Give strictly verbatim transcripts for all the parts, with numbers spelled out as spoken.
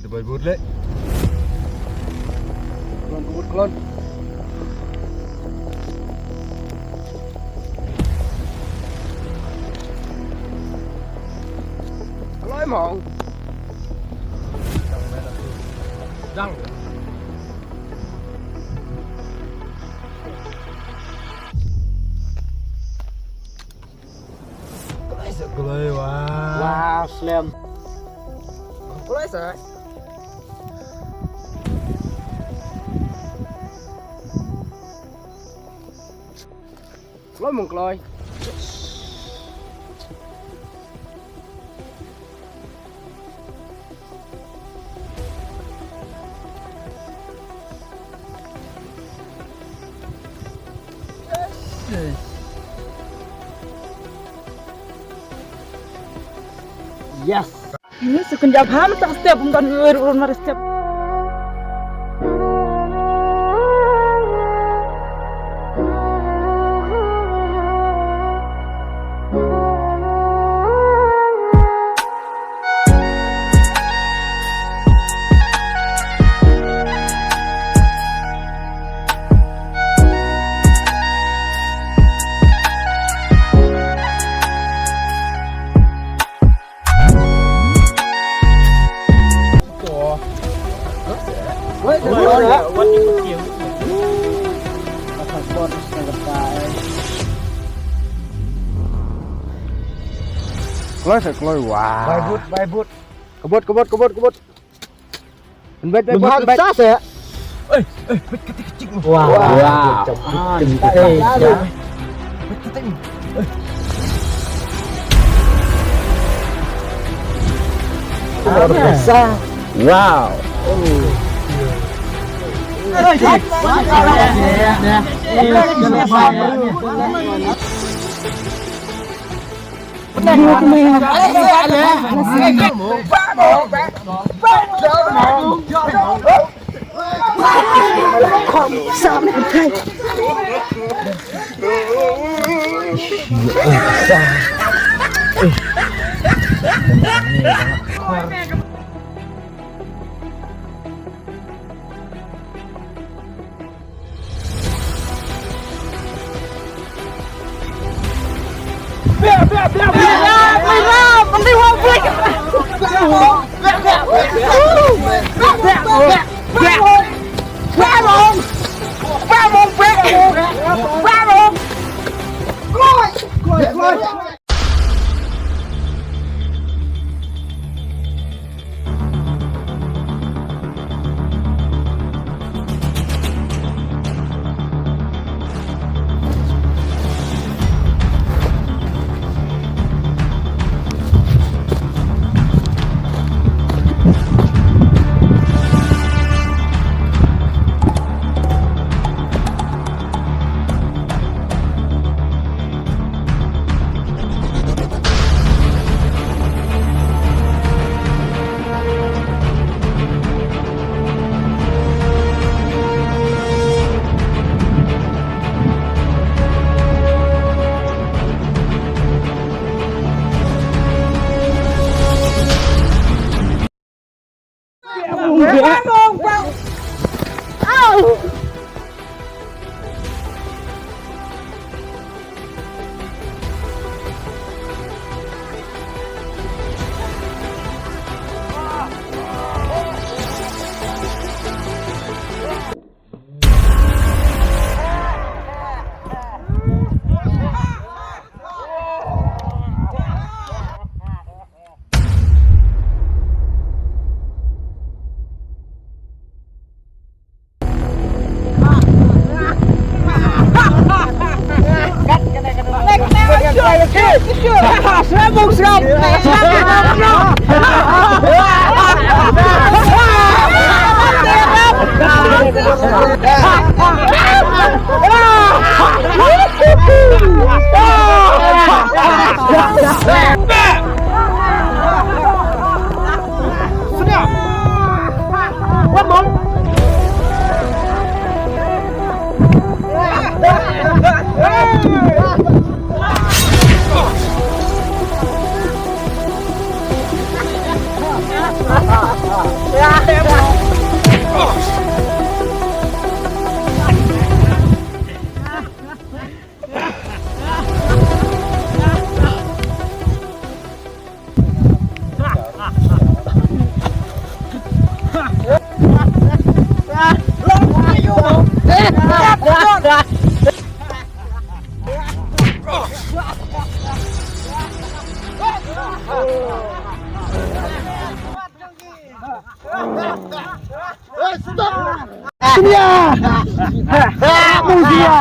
Bai bud leh. Klon, bud klon. Kloi mong. Dang. Kloi sa, kloi, wah. Wah, slem. Kloi sa. Kloi mong kloi. Yes. Yes, kun jab ham tak step, um, kan ur, ur, mar step. Kloi sa kloi, wah. Bai bud, bai bud. Kebot, kebot, kebot, kebot. Bud, bud, bud, bud. Sa sa. Eh, eh, bud kata kecil. Wah. Wah. Bud kata ni. Eh. Luar biasa. Wow. Senia! Senia!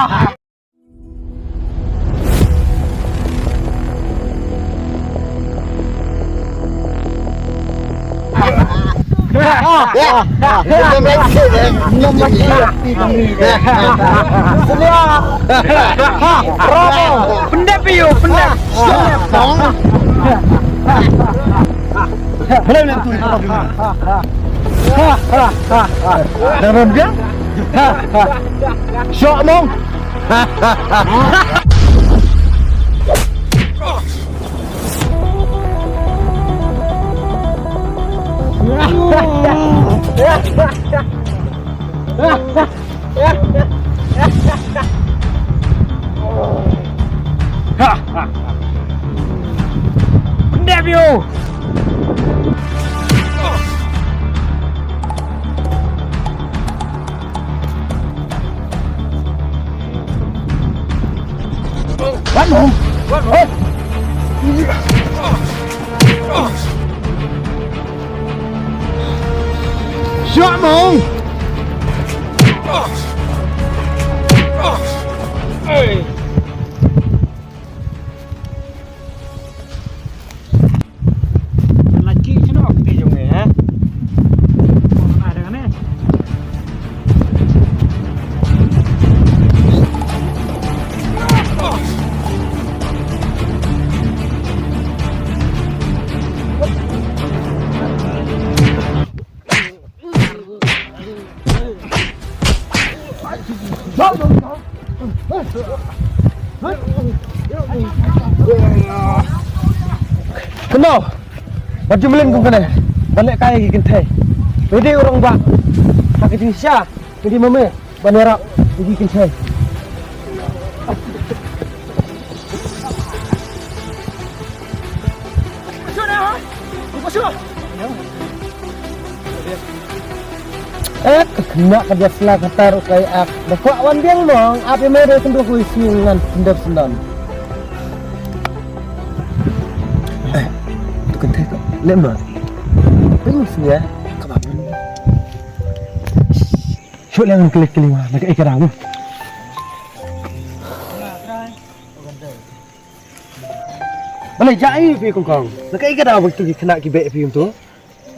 Pendep ïa u, pendep. Belum nentu. Dalam dia. Syok mong. Pendep ïa u. Wan mo. Wan mo. Shot mo. Hey. Laki kino akti jong ngi, ha? Ada kan, eh? Kynmaw, wat ju mlien kum kane. Ban lehkai ki kynthei. Lei dei u rangbah ha ka jingshisha, lei dei ma me ban ïarap ïa ki kynthei. Eh, ka khynnah ka biang sla ka tar u kai ak. Da kwah wan biang mo, ap ïa me re kynduh hui sngi ngan pyndep syndon. Eh, tu kynthei ka lem mo. Pynmih sngi eh, ka ba pyn. Shu leng klik klik ma, na ka ïa ka dau. Balei ja ïa phi kong kong? Na ka ïa ka dau ba tu ki khynnah ki beh phi tu.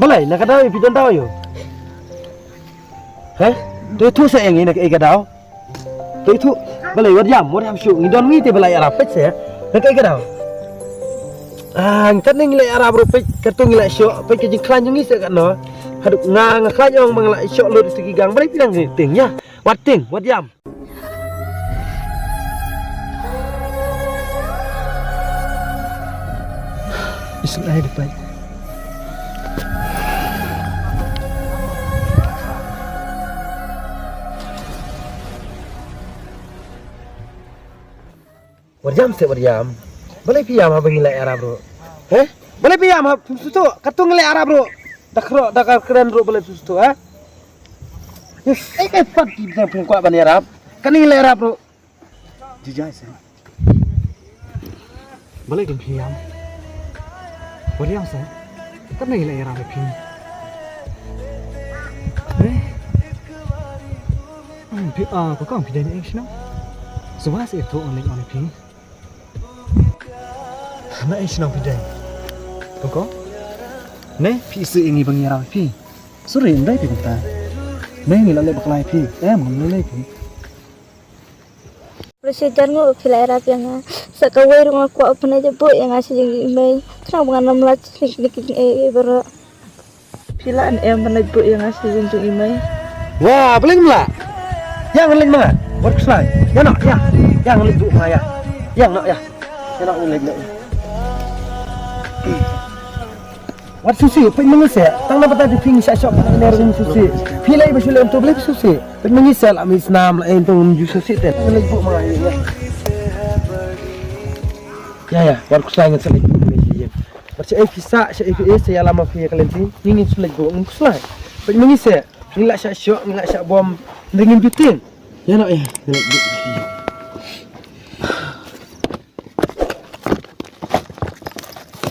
Balei na ka dau ïa phi don dau ïa. He? Tu tu sa ïa ngi na ka ïa ka dau. Tu tu. Balei wat ïam, wat ïam shu ngi don ngi te balei arap pet se. Na ka ïa ka dau. Ah, kat ngi la arap ruh pet, kat tu ngi la shu pet ka jingkhlaiñ ngi se kat no. Haduh nga nga khlaiñ ong ba nga la shu lut tu ki gang balei phi nang ting ïa. Wat ting, wat ïam. Isn't I the fight? Wat ïam se wat ïam. Balei phi ïam haba ngi la ïarap ruh? He? Balei phi ïam haba phi sutu? Katu ngi la ïarap ruh. Da khroh da kren ruh balei phi sutu, ha? Yes, eh, eh, pat ki bteng phi kwah ban ïarap. Kane ngi la ïarap ruh. Jijai se. Balei dang phi ïam? Wat ïam se. Kane ngi la ïarap phi. Eh? Hmm, phi, ah, ko kong phi dei na ïing shnong. Suba se to on lek on phi. Na ïing shnong phi dei. Ko kong. Ne phi se ïing i bang ïarap phi. Sorry, ndai phi kumta. Ne ngi la leh bakla phi. Em, ngam leh phi. Pura shi jar ngo phi la ïarap ïa nga. Sa kawei ruh nga kwah pynjah buh ïa nga shi jingmei. Khnang ba ngan ym lah snik snik ïa baroh. Phi lah ne em ban leit buh ïa nga shi jingmei. Wa, balei ngam lah? Ïa ngan leit ma nga. Wat khuslai. Ïa noh, ïa. Ïa ngan leit buh ma nga ïa. Ïa noh, ïa. Ïa noh ngan leit noh. Wat sngewsih, peit ma ngi seh. Tang na bynta jong phi ngi shah shoh pynner ngi sngewsih. Phi lei ba shu lei em to balei phi sngewsih. Peit ma ngi seh la mih snam la em to ngim ju sngewsih te. Ngi leit buh ma ngi. Ïa ïa, wat khuslai ngan sa leit buh ma ngi ïa. Wat sha ei phi sah, sha ei phi ei sa ïalam ma phi ïa ka lynti. Ngi ngi shu leit buh ngim khuslai. Peit ma ngi seh. Ngi la shah shoh, ngi la shah bom. Ngi ngim ju tieng. Ïa noh ïa. Ngi leit buh ma ngi.